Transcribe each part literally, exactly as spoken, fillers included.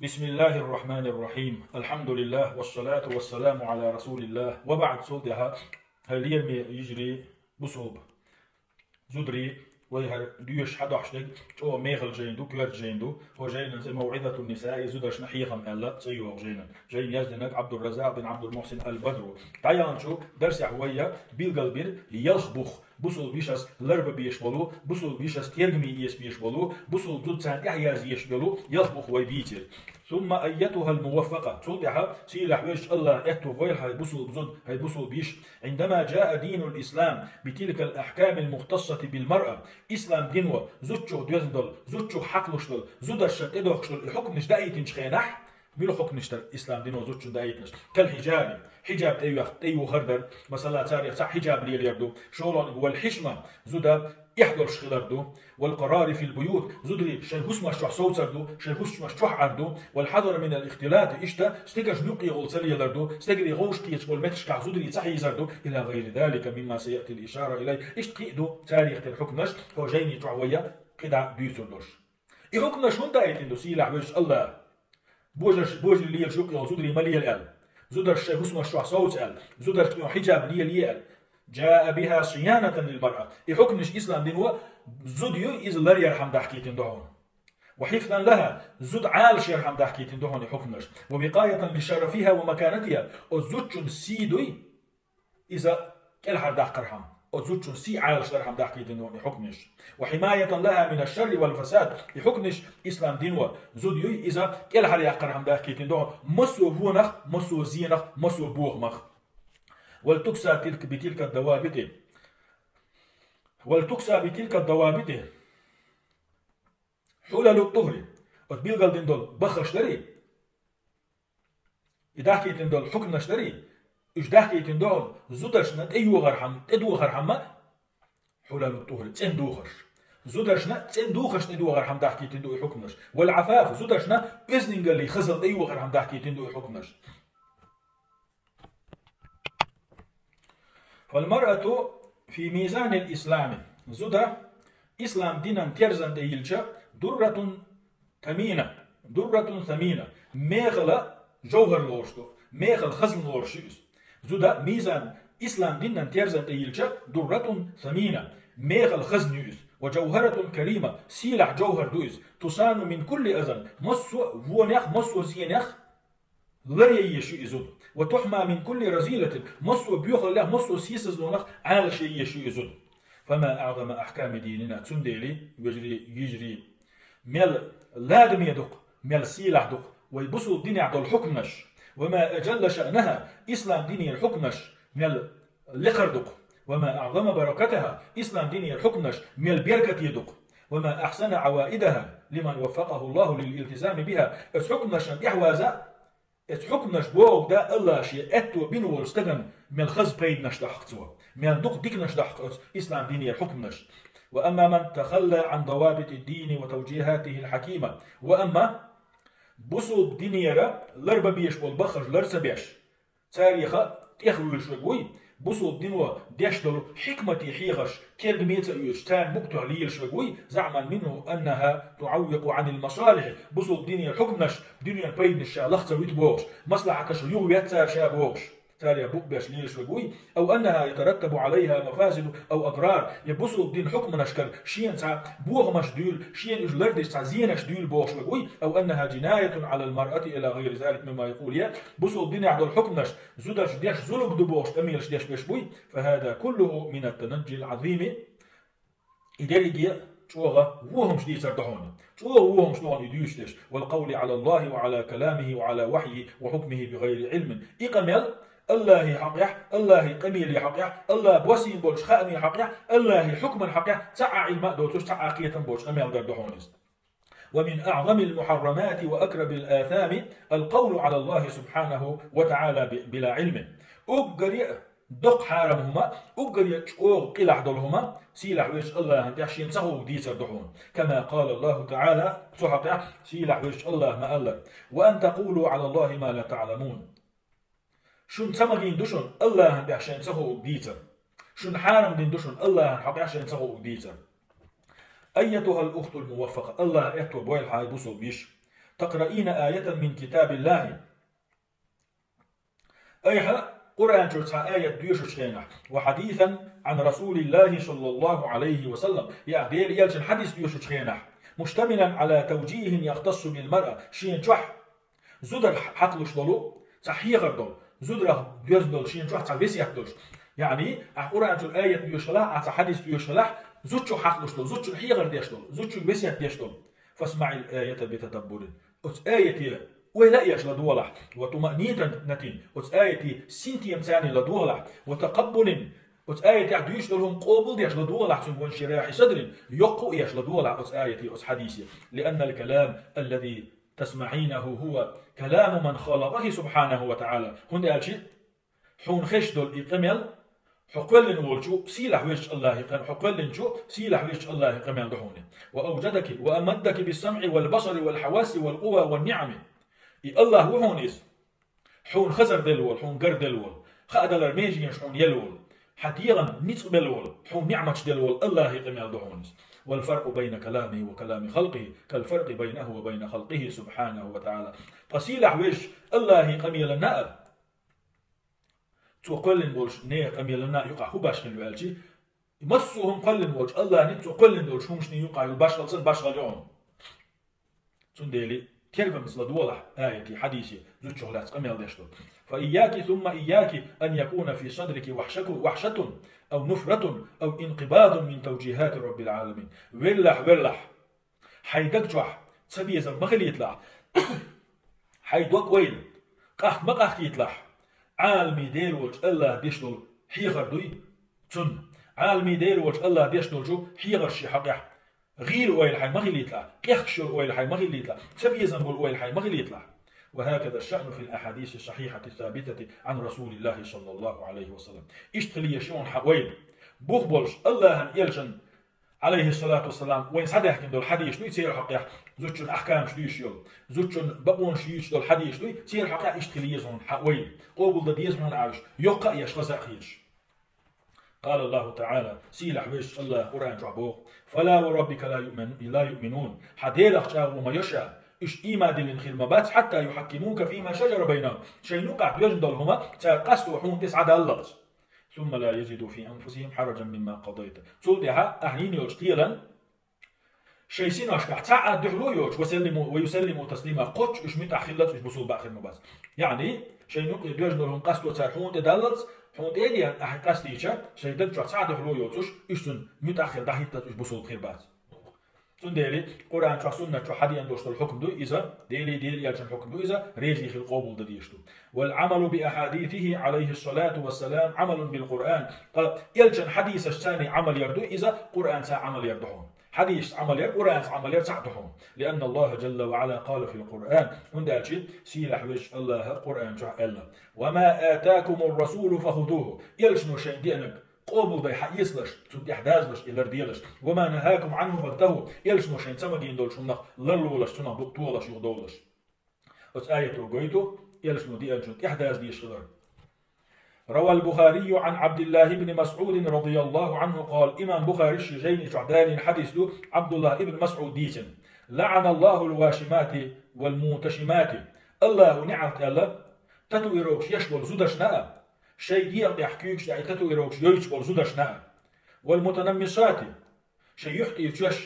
بسم الله الرحمن الرحيم. الحمد لله والصلاة والسلام على رسول الله. وبعد, цул тӀехьа, хӀай лераме йижарий, бусалба зударий, вай хӀара доьшуш хьадоахаш дерг чӀоагӀа мехала жайна ду, коьрта жайна ду. ХӀокху жайнан цӀи «МавӀизатун-нисаи», зударшна хьехам аьлла, цӀи йогӀу жайнан. Жайна яздинарг Абдурраззакъ бин Абдулмухьсин аль-Бадр ву. ДӀаяханчу дарсехь вай билгалбира ялх бух, бусалба йишас ларбан безаш болу, бусалба йишас тергаме эца безаш болу, бусалба зуда царна тӀехь язъеш болу ялх бух вай бийцира. ثم أيتها الموفقة. Цул тӀехьа, сийлахь везачу АллахӀа аьтто бойла хьай бусалба зуда, хӀай бусалба йиша. عندما جاء دين الإسلام بتلك الأحكام المختصة بالمرأة. Ислам дино зудчух доьзна долу, зудчух хьакхалуш долу, зударшна тӀедохкуш долу и хьукманаш даийтинчу хенахь, муьлха хьукманаш дара ислам дино зудчунна даийтинарш? كالحجاب. Хьиджаб тӀеюьйх-, тӀеюхар дара. Масала, царех цхьаъ хьиджаб лелор ду. ШолгӀаниг, والحشمة, зуда эхь долуш хилар ду. والقرار في البيوت, зударий шайн хӀусамаш чохь совцар ду, шайн хӀусамаш чохь Ӏар ду. والحذر من الاختلاط, иштта стегашна юккъехула ца лелар ду, стегарий вовшахкхеташ болу меттигашкахь зударий ца хьийзар ду. إلى غير ذلك مما سيأتي الإشارة إليه. Иштта кхин а ду царах тера хьукманаш, хӀокху жайни чохь вай кхидӀа дуьйцур долуш. И хьукманаш хӀунда даийтина ду сийлахь везачу АллахӀа? Божарш-, божарий лелаш юккъехула зударий ма лела аьлла. Зударш шайн хӀусамаш чохь совца аьлла. Зударшна тӀехь хьиджаб лелае аьлла. جاء بها صيانة للمرأة. И хьукманаш ислам дино зуда юй иза ларъярхьама дахкийтина ду хьуна. وحفظا لها, зуда Ӏалаш ярхьама дахкийтина ду хьуна и хьукманаш. ووقاية لشرفها ومكانتها. Оцу зудчун сий дуй, иза кӀелхьардаккхархьама, оцу зудчун сий Ӏалаш дархьама дахкийтина ду хьуна и хьукманаш. وحماية لها من الشر والفساد. И хьукманаш ислам дино зуда юй, иза кӀелхьаръяккхархьама дахкийтина ду хьуна массо а вонах, массо а зенах, массо а бохамах. ولتكسى تلك بتلك الضوابط. ولتكسى بتلك الضوابط حلل الطهر. Оцу билгалдина долу баххаш дарий, и дахкийтина долу хьукманаш дарий, уьш дахкийтина ду хьуна зударшна тӀеюхархьама, тӀедухархьама, حلل الطهر, цӀена духарш. Зударшна цӀена духарш тӀедухархьама дахкийтина ду и хьукманаш. والعفاف, зударшна оьздангаллин хазалла тӀеюхархьама дахкийтина ду и хьукманаш. فالمرأة في ميزان الإسلام. Зуда ислам динан терзан тӀе йиллича, درة ثمينة. درة ثمينة. Мехала жовхӀар лоруш ду, мехала хазна лоруш ю иза. Зуда мизан, ислам динан терзан тӀе йиллича, درة ثمينة. Мехала хазна ю иза. وجوهرة كريمة. Сийлахь жовхӀар ду иза. تصان من كل أذى. Массо а вонех, массо а зенех ларъян езаш ю и зуда. وتحمى من كل رذيلة, массо а боьхаллех, массо а сийсазлонах Ӏалаш ян езаш ю и зуда. فما أعظم أحكام ديننا, цундела, вежарий, йижарий, мел ладаме ду-кх, мел сийлахь ду-кх вай бусалба динехь долу хьукманаш. وما أجل شأنها, ислам динера хьукманаш мел лекхара ду-кх. وما أعظم بركتها, ислам динера хьукманаш мел беркате ду-кх. وما أحسن عوائدها لمن وفقه الله للالتزام بها. Оцу хьукманашна тӀаьхьаваза, оцу хьукманаш бохург да АллахӀа шен аьтто бина волу стагана мел хаза пайданаш дахьа-кх цо, мел дукха диканаш дахьа-кх оцу ислам динера хьукманаш. وأما من تخلى عن ضوابط الدين وتوجيهاته الحكيمة. Ва амма бусалба динера ларбан безаш болу баххаш лар ца беш, царех тӀехвуьйлуш верг вуй, бусалба дино деш долу хьикмате хьехарш тергаме ца оьцуш, царна букъ тоьхна лелаш верг вуй, زعما منه أنها تعوق عن المصالح, бусалба динера хьукманаш дуьненан пайданаш ша лаха ца вита бохуш, маслахьаташ юхаветтара ша бохуш, царех букъ беш лелаш верг вуй, أو أنها يترتب عليها مفاسد أو أضرار, я бусалба динан хьукманашкара шена цхьа бохамаш дуьйла, шена уьш лардеш цхьа зенаш дуьйла бохуш верг вуй, أو أنها جناية على المرأة إلى غير ذلك مما يقول, я бусалба динехь долу хьукманаш зударшна деш зулам ду бохуш къамелаш деш берш буй, فهذا كله من التنجي العظيم. И дерриге чӀогӀа вохамаш дийцар ду хьуна. ЧӀогӀа вохамаш ду хьуна и дуьйцуш дерш. والقول على الله وعلى كلامه وعلى وحيه وحكمه بغير علم. И къамел АллахӀан хьакъехь, АллахӀан къамелан хьакъехь, АллахӀа боссийна болчу хаамийн хьакъехь, АллахӀан хьукман хьакъехь цхьа а Ӏилма а доцуш, цхьа а кхетам боцуш къамел дар ду хьуна иза. ومن أعظم المحرمات وأكبر الآثام القول على الله سبحانه وتعالى ب-، بلا علم. Уггаре а доккха хьарам хӀума, уггаре а чӀогӀа къилахь долу хӀума, сийлахь везачу АллахӀан тӀехь шена ца хуург дийцар ду хьуна. كما قال الله تعالى, цу хьакъехь сийлахь везачу АллахӀа ма-аллара: وأن تقولوا على الله ما لا تعلمون. Шуна ца магийна ду шуна АллахӀан тӀехь шайна ца хуург дийцар. Шуна хьарам дина ду шуна АллахӀан хьакъехь шайна ца хуург дийцар. أيتها الأخت الموفقة, АллахӀа аьтто бойла хьан, бусалба йиша. تقرئين آية من كتاب الله. Айхьа Къуръан чуьра цхьа аят доьшучу хенахь, وحديثا عن رسول الله صلى الله عليه وسلم, я Делан элчан хьадис доьшучу хенахь, مشتملا على توجيه يختص بالمرأة, шена чохь зударах хьакхалуш долу, цхьа хьехар долу, зударах доьзна долу, шена чохь цхьа весет долуш. Яъни, ахь Къуръан чуьра аят доьшуш хилахь, ахь цхьа хьадис доьшуш хилахь, зудчух хьакхалуш долу, зудчуьнга хьехар деш долу, зудчуьнга весет деш долу. فاسمع الآية بتدبر. Оцу аяте ойла а еш ладогӀалахь, وطمأنينة, оцу аяте синтемца ладогӀалахь, وتقبل, оцу аятехь дуьйцуш долу хӀума къобалдеш ладогӀалахь цуьнга, وانشراح صدر, йоккха а еш ладогӀалахь оцу аяте, оцу хьадисе. لأن الكلام الذي تسمعينه هو كلام من خلقك سبحانه وتعالى. ХӀунда аьлча хьуна хезаш долу и къамел, хьо кхоьллина волчу, сийлахь везачу Аллахьан къам-, хьо кхоьллинчу, сийлахь везачу Аллахьан къамел ду хьуна. وأوجدك وأمدك بالسمع والبصر والحواس والقوى والنعم. И Аллахь ву хьуна иза. Хьуна хазар делла волу, хьуна гар делла волу, хаадалар меженаш хьуна елла волу, хьан дегӀан ницкъ белла волу, хьуна ниъматаш делла волу Аллахьан къамел ду хьуна иза. والفرق بين كلامه وكلام خلقه كالفرق بينه وبين خلقه سبحانه وتعالى. Ткъа сийлахь везачу Аллахьан къамелана а, цо кхоьллина болчу нехан къамелана а юкъахь хӀун башхалла ю аьлча, массо а хӀума кхоьллина волчу Аллахьан, цо кхоьллина долчу хӀуманашна юкъахь йолу башхалла санна башхалла ю хьуна. Цундела тергамца ладогӀалахь аяте, хьадисе, зудчух лаьцна къамел деш долу. فإياك ثم إياك أن يكون في صدرك وحشة، وحشة أو نفرة أو انقباض من توجيهات رب العالمين. Веллахь, веллахь! Хьайн даг чохь цабезам ма хилийталахь, хьайн дог ойла къахка ма къахкийталахь, Ӏаламийн Дела волчу Аллахьа деш долу хьехар дуй цунна. Ӏаламийн Дела волчу Аллахьа деш долчу хьехаршна хьокъехь гӀийла ойла хьайн ма хилийталахь, къехкаш йолу ойла хьайн ма хилийталахь, цабезам болу ойла хьайн ма хилийталахь. وهكذا الشأن في الأحاديث الصحيحة الثابتة عن رسول الله صلى الله عليه وسلم. Иштта хила еза шуна хьан ойла. Бух болуш, Аллахьан элчан, Ӏалайхиссалату вассалам, вайн схьадаьхкина долу хьадисаш дуй, церан хьокъехь зудчун ахкамаш дуьйцуш йолу, зудчун бакъонаш юьйцуш долу хьадисаш дуй, церан хьокъехь иштта хила еза хьуна хьан ойла. Къобалдан деза хьуна Ӏаш, йоккха а еш, хаза а хеташ. قال الله تعالى, сийлахь везачу Аллахьа Къуръан чохь боху: فلا وربك لا يؤمن-، لا يؤمنون. Хьан Делах чӀагӀо ма йо ша, уьш ийман диллина хир ма бац, حتى يحكموك فيما شجر بينهم. Шайн юкъахь доьжна долу хӀума цара къасто хьуна тӀе схьадаллалц. ثم لا يجدوا في أنفسهم حرجا مما قضيت. Цул тӀаьхьа ахь йина йолчу кхелан шайн синошкахь цхьа а дуьхьало йоцуш, وسلموا، ويسلموا تسليما, кхоччуш уьш муьтӀахь хилалц, уьш бусулба хир ма бац. Яъни, шайн юкъе доьжна долу хӀума къасто цара хьуна тӀе даллалц, хьуна тӀе а деана ахь къастийча, шайн даг чохь цхьа а дуьхьало йоцуш, уьш цунна муьтӀахь хила дӀахӀитталц, уьш бусулба хир бац. Цундела Къуръан чохь, суннат чохь хьадеана долуш долу хьукам дуй иза, Делий, Делан элчан хьукам ду иза, резий хила къобалдан дезаш ду. والعمل بأحاديثه عليه الصلاة والسلام عمل بالقرآن. Ткъа элчан хьадисашца Ӏамал яр дуй иза, Къуръанца Ӏамал яр ду хьуна. Хьадисашца Ӏамал яр, Къуръанца Ӏамал яр цхьаъ ду хьуна. لأن الله جل وعلا قال في القرآن, хӀунда аьлча сийлахь везачу Аллахьа Къуръан чохь аьлла: وما آتاكم الرسول فخذوه. Элчано шайн деанарг къобалдай хьаэцалаш, цунна тӀехь дазалаш, и ларделаш. وما نهاكم عنه فانتهوا. Элчано шайн ца магийна долчу хӀуманах ларлолаш, цунах букъ тохалаш, юхадовлалаш. Оцу аято гойту элчано деанчунна тӀехь даза дезаш хилар. روى البخاري عن عبد الله بن مسعود رضي الله عنه قال. Имам Бухарис шен жайни чохь далийна хьадис ду, Абдуллах ибн Масъуд дийцина: لعن الله الواشمات والموتشمات. Аллахьа неӀалт аьлла татуировкаш еш болу зударшна а, шайн дегӀан тӀехь куьйгаш тӀехь татуировкаш йойтуш болу зударшна а, والمتنمصات, шайн юьхь тӀера чоьш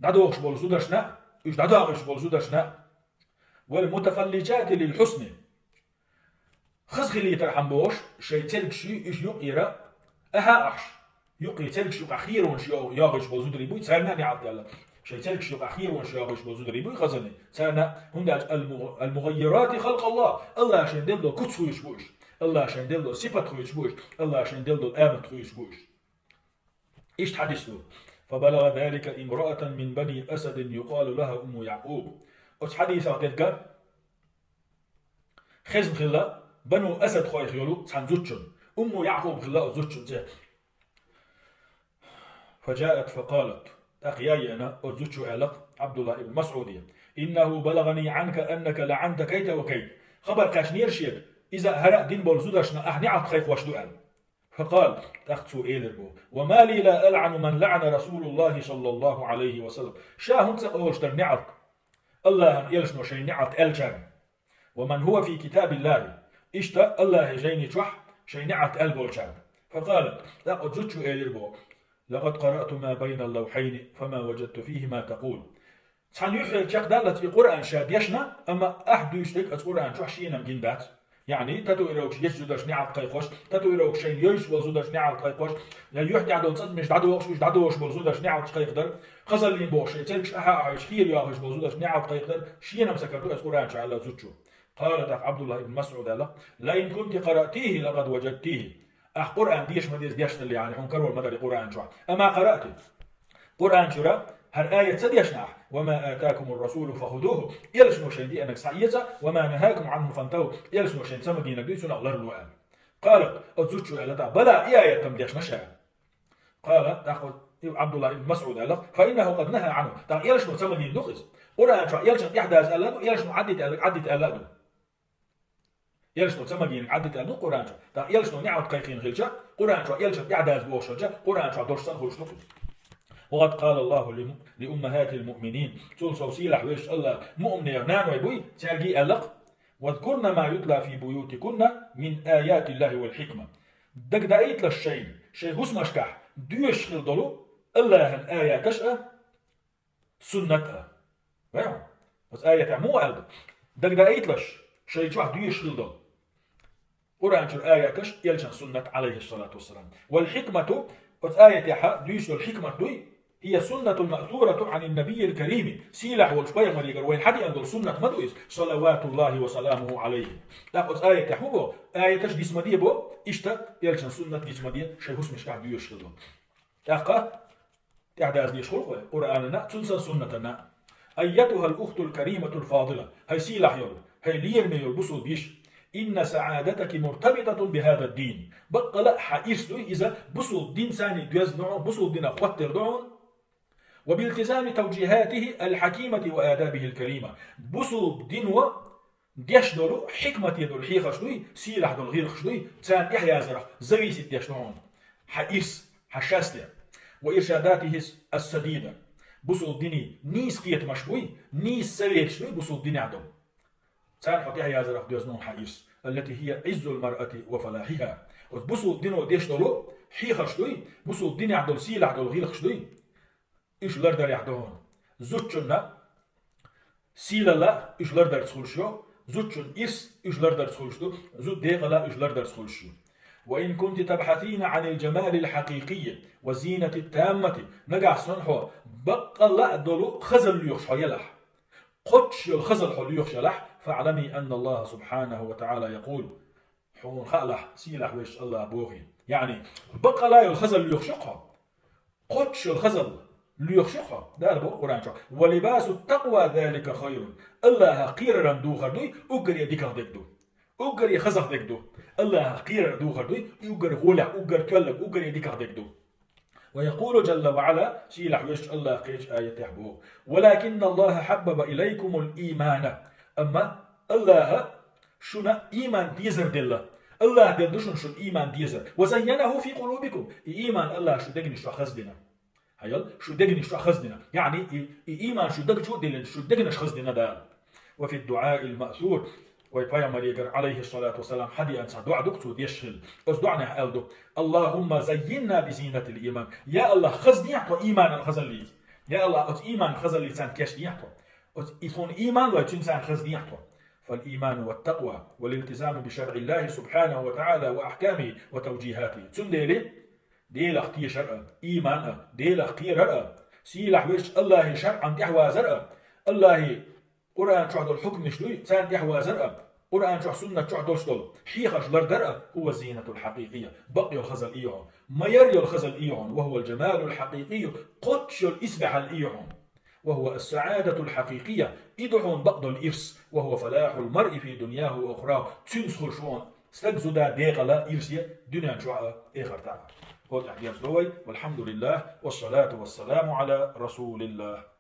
дӀадохуш болу зударшна а, уьш дӀадоагӀуьйтуш болу зударшна а, والمتفلجات للحسن. Хаза хилийтархьама бохуш, шайн цергаш уьш юкъера ахьа а ахьаш, юкъе цергаш юкъахь херонаш йо-, йогӀуьйтуш болу зударий буй, царна а неӀалт аьлла. Шайн цергаш юкъахь херонаш йогӀуьйтуш болу зударий буй хазани, царна а, хӀунда аьлча المغ-، المغيرات خلق الله, Аллахьа шайн делла куц хуьйцуш бу уьш, Аллахьа шайн делла сипат хуьйцуш бу уьш, Аллахьа шайн делла амат хуьйцуш бу уьш. Иштта хьадис ду. فبلغ ذلك امرأة من بني أسد يقال لها أم يعقوب. Оцу хьадисах дерг хезна хилла Бану Асадхойх йолу цхьана зудчун. Умму Якъуб хилла оцу зудчун цӀе. فجاءت فقالت. ТӀаккха яй еана оцу зудчо аьлла Абдуллах ибн Масъуде: إنه بلغني عنك أنك لعنت كيت وكيت. Хабар кхаьчнера шега, иза хӀара а дина болу зударшна ахь неӀалт кхайкхош ду аьлла. فقال, тӀаккха цо элира боху: وما لي لا ألعن من لعن رسول الله صلى الله عليه وسلم. Ша хӀунда ца олуш дара неӀалт Аллахьан элчано шайн неӀалт аьллачарна. ومن هو في كتاب الله. Иштта Аллахьан жайни чохь шайн неӀалт аьлла болчарна. فقالت, тӀаккха оцу зудчо элира боху: لقد قرأت ما بين اللوحين فما وجدت فيه ما تقول. Цхьана юьххьера чекхдаллалц и Къуръан ша дешна, амма ахь дуьйцуш дерг оцу Къуръан чохь шена-м гина дац. Яъни, татуировкаш ечу зударша неӀалт кхайкхош, татуировкаш шайна йовзуш болу зударша неӀалт кхайкхош, я юьхь тӀехь долу цӀазамаш дӀадохуш, уьш дӀадохуш болу зударша неӀалт кхайкхадар, хазаллин бохуш, шайн цергаш ахьа а хьоьжуш, кхера йохуьйтуш болу зударша неӀалт кхайкхадар, шена-м ца карадо оцу Къуръан чохь, аьлла зудчо. قال, тӀаккха Ӏабдуллахь ибн МасӀуда аьлла: لئن كنت قرأتيه لقد وجدتيه. Ахь Къуръан дешна ма деза дешнарг, яъни, хьуна карор ма дара и Къуръан чохь. أما قرأت. Къуръан чуьра хӀара аят ца дешна ахь: وما آتاكم الرسول فخذوه. Элчано шайна деанарг схьаэца, وما نهاكم عنه فانتهوا. Элчано шайна ца магийнарг дуй, цунах ларло аьлла. قالت, оцу зудчо аьлла тӀаккха: بلى, и аят-м дешна ша. قال, тӀаккха и Ӏабдуллахь ибн МасӀуда аьлла: فإنه قد نهى عنه. ТӀаккха элчано ца магийна ду-кх иза. Къуръан чохь элчан тӀаьхьадаза аьлла а ду, элчано Ӏаддита аьлларг Ӏаддита аьлла а ду. Элчано ца магийнарг Ӏаддита аьлла ду Къуръан чохь. ТӀаккха элчано неӀалт кхайкхийна хилча, Къуръан чохь элчан тӀаьхьадаза бохуш хилча, Къуръан чохь долуш санна хуьлуш ду-кх иза. وقد قال الله لم-، لأمهات المؤمنين. Цул сов сийлахь везачу Аллахьа муъминех наной буй, цаьрга аьлла-кх: واذكرن ما يتلى في بيوتكن من آيات الله والحكمة. Дагадаийталаш шайна, шайн хӀусамашкахь доьшуш хила долу Аллахьан аяташ а, суннат а. Вай хьо? Оцу аятехь муха аьлла ду? Дагадаийталаш, шайн чохь доьшуш хила долу Къуръан чуьра аяташ, элчан суннат, Ӏалайхиссалату вассалам. والحكمة, оцу аятехь дуьйцуш долу хикмат дуй, هي السنة المأثورة عن النبي الكريم. Сийлахь волчу пайхамарегара вайна хьадеана долу суннат ма ду иза, صلوات الله وسلامه عليه. ТӀаккха оцу аятехь хӀун бо? Аяташ диц ма де бо, иштта элчан суннат диц ма де, шайн хӀусамашкахь доьшуш хила долу. ТӀаккха тӀаьхьадаза деш хуьлу вай Къуръанана, цуьнан суннатана. أيتها الأخت الكريمة الفاضلة, хӀай сийлахь йолу, хӀай лераме йолу бусулба йиша, إن سعادتك مرتبطة بهذا الدين. Баккъала а хьан ирс дуй иза бусулба динца доьзна хьуна, бусулба динах хӀоттор ду хьуна. وبالتزام توجيهاته الحكيمة وآدابه الكريمة. Бусулба дино деш долу хьикмате долу хьехарш дуй, сийлахь долу гӀиллакхаш дуй, царна тӀаьхьаязарах зависит деш ду хьуна хьан ирс, хьан счастье. وإرشاداته السديدة. Бусулба динан нийса кхетамаш буй, нийса советаш дуй бусулба динехь долу. Царна хьо тӀаьхьаязарах доьзна хьуна хьан ирс. التي هي عز المرأة وفلاحها. Оцу бусулба дино деш долу хьехарш дуй, бусулба динехь долу сийлахь долу гӀиллакхаш дуй. Уьш лардарехь ду хьуна. Зудчунна сийлалла уьш лардарца хуьлуш ю, зудчун ирс уьш лардарца хуьлуш ду, зуда декъала уьш лардарца хуьлуш ю. وإن كنت تبحثين عن الجمال الحقيقي والزينة التامة, нагахь санна хьо баккъалла а долу хазалла лоьхуш хьо елахь, кхоччуш йолу хазалла хьо лоьхуш елахь, فاعلمي أن الله سبحانه وتعالى يقول. Хьуна хаалахь, сийлахь везачу Аллахьа бохий. Яъни, баккъалла йолу хазалла лоьхуш ю-кх хьо. Кхоччуш йолу хазалла лоьхуш ю-кх хьо. Дала боху Къуръан чохь: ولباس التقوى ذلك خير. Аллахьах кхераран духар дуй, уггаре диках дерг ду. Уггаре хазах дерг ду. Аллахьах кхерар духар дуй, и уггар гӀолехь, уггар тоьллаг, уггаре диках дерг ду. ويقول جل وعلا, сийлахь везачу Аллахьа кхечу аятехь боху: ولكن الله حبب إليكم الإيمان. Амма Аллахьа шуна ийман дезар делла. Аллахьа делла ду шуна шуна ийман дезар. وزينه في قلوبكم. И ийман Аллахьа шун дегнаш чохь хаздина. Хьаял, шун дегнаш чохь хаздина. Яъни, и, и ийман шун даг чу а диллина, шун дегнаш хаздина Дала. وفي الدعاء المأثور. Вай пайхамарегара, Ӏалайхиссалату вассалам, хьадеана цхьа доӀа ду-кх цо деш хилла. Оцу доӀанехь аьлла ду: اللهم زينا بزينة الإيمان. Я Аллахь, хаздехьа тхо ийманан хазаллица. Я Аллахь, оцу ийманан хазаллица кечдехьа тхо. Оцу и тхуна ийман лой, цуьнца хаздехьа тхо. فالإيمان والتقوى والالتزام بشرع الله سبحانه وتعالى وأحكامه وتوجيهاته. Цундела Делах тешар а, ийман а, Делах кхерар а, сийлахь везачу Аллахьан шарӀан тӀаьхьавазар а, Аллахьан Къуръан чохь долу хьукмаш дуй, царна тӀаьхьавазар а, Къуръан чохь, суннат чохь долуш долу хьехарш лардар а, هو الزينة الحقيقية. Бакъ йолу хазалла и ю хьуна. Майар йолу хазалла и ю хьуна. وهو الجمال الحقيقي. Кхоччуш йолу исбаьхьалла и ю хьуна. وهو السعادة الحقيقية. И ду хьуна бакъдолу ирс. وهو فلاح المرء في دنياه وأخراه. Цуьнца хуьлуш ву хьуна стаг зуда декъала ирсе дуьнен чохь а, эхартахь а. ХӀокху тӀехь герз до вай. والحمد لله والصلاة والسلام على رسول الله.